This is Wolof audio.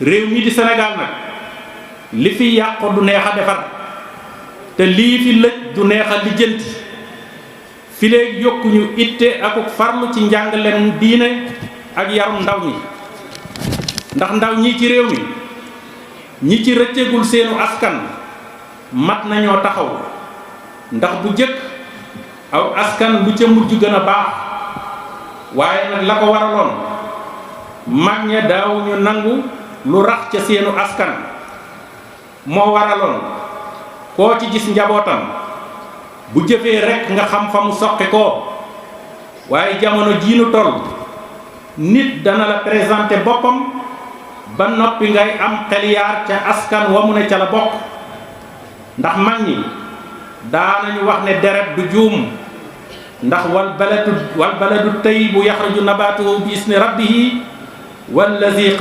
réew mi di Sénégal nag li fi yàqu du neex a defar te lii fi lëj du neex a lijjanti fi léegi yokkuñu itte akuk farlu ci njàngaleem diine ak yarum ndaw ñi ndax ndaw ñi ci réew mi ñi ci rëccegul seenu askan mat nañoo taxaw ndax bu jëkk aw askan lu ca mujj gën a baax waaye nag la ko waraloon mag ña daawuñu nangu lu rax ca seenu askan moo waraloon koo ci gis njabootam bu jëfee rekk nga xam fa mu soqi koo waaye jamono jii nu toll nit dana la présenter boppam ba noppi ngay am xel yaar ca askan wa mu ne ca la bokk ndax mag ñi daanañu wax ne deret du juum ndax wal baladu tayyibu yaxruju nabaatuhu bi isni rabbihi wallazi